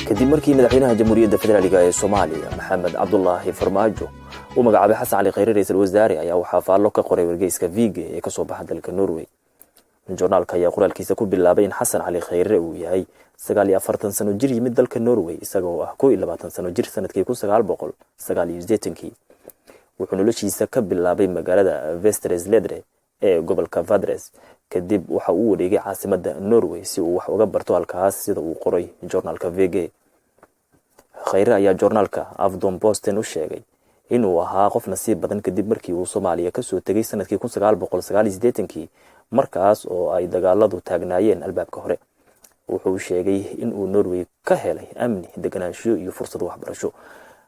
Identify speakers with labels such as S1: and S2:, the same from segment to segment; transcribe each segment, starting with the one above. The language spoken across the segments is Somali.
S1: Kadib markii madaxweynaha Jamhuuriyadda Federaaliga ee Soomaaliya, Maxamed Cabdulaahi Farmaajo, uu magacaabay Xasan Cali Khayre ra-iisul wasaare, ayaa waxaa faallo ka qoray wargeyska VG ee kasoo baxa dalka Norway. Joornaalka ayaa qoraalkiisa ku bilaabay in Xasan Cali Khayre uu yahay 49 sano jir yimid dalka Norway isagoo ah 21 sano jir sanadkii 1989-kii. Wuxuu noloshiisa ka bilaabay magaalada Vestre Slidre ee gobolka Valdres. Kadib waxa uu wareegay caasimada Norway si uu wax uga barto halkaas, sida uu qoray joornaalka VG. Khayre ayaa joornaalka Aftenposten u sheegay inuu ahaa qof nasiib badan kadib markii uu Soomaaliya kasoo tegay sanadkii 1989-kii, markaas oo ay dagaaladu taagnaayeen albaabka hore. Wuxuu sheegay inuu Norway ka helay amni, deganaanshiyo iyo fursad waxbarasho.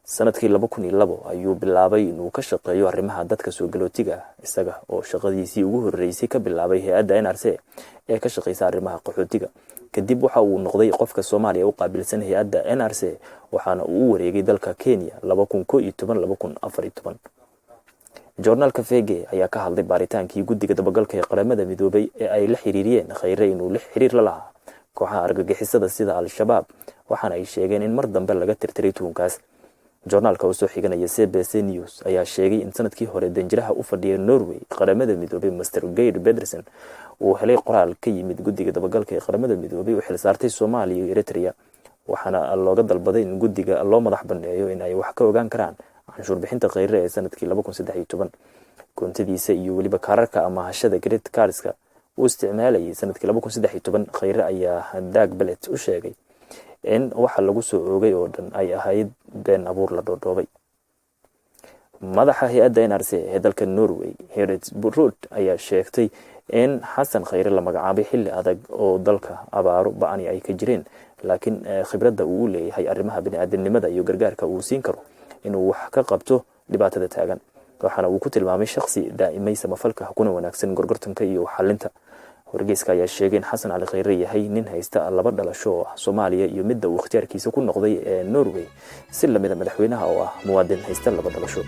S1: Sanadkii 2002 ayuu bilaabay inuu ka shaqeeyo arrimaha dadka soo galootiga ah, isaga oo shaqadiisii ugu horreysay ka bilaabay hay-adda NRC ee ka shaqeysa arrimaha qaxootiga. Kadib waxa uu noqday qofka Soomaaliya u qaabilsan hay-adda NRC, waxaana uu u wareegay dalka Kenya 2011, 2014. Joornaalka VG ayaa ka hadlay baaritaankii guddiga dabagalka ee Qaramada Midoobay ee ay la xiriiriyeen Khayre inuu xiriir la lahaa kooxaha argagixisada sida Al-Shabaab, waxaana ay sheegeen in mar dambe laga tirtiray tuhunkaas. Joornaalka oo soo xiganaya CBC News ayaa sheegay in sanadkii hore danjiraha u fadhiya Norway Qaramada Midoobay, Mister Geir Pedersen, uu helay qoraal ka yimid guddiga dabagalka ee Qaramada Midoobay u xilsaartay Soomaaliya iyo Eritrea, waxaana looga dalbaday in guddiga loo madax baneeyo in ay wax ka ogaan karaan canshuur bixinta Khayre ee sanadkii 2013, koontadiisa iyo weliba kaararka amaahashada credit cardska uu isticmaalayay sanadkii 2013. Khayre ayaa Dagbladet u sheegay in waxa lagu soo oogay oo dhan ay ahayd been abuur la dhoodhoobay. Madaxa hay-adda NRC ee dalka Norway, Herit Rod, ayaa sheegtay in Xasan Khayre la magacaabay xilli adag oo dalka abaaro ba-ani ay ka jireen, laakiin khibradda uu u leeyahay arrimaha bini'aadamnimada iyo gargaarka uu siin karo inuu wax ka qabto dhibaatada taagan. Waxaana uu ku tilmaamay shakhsi daa'imay samafalka kuna wanaagsan gorgortanka iyo xalinta. Wargeyska ayaa sheegay in Xasan Cali Khayre yahay nin haysta laba dhalasho oo ah Soomaaliya iyo midda uu ikhtiyaarkiisa ku noqday ee Norway, si lamida madaxweynaha oo ah muwaadin haysta laba dhalasho.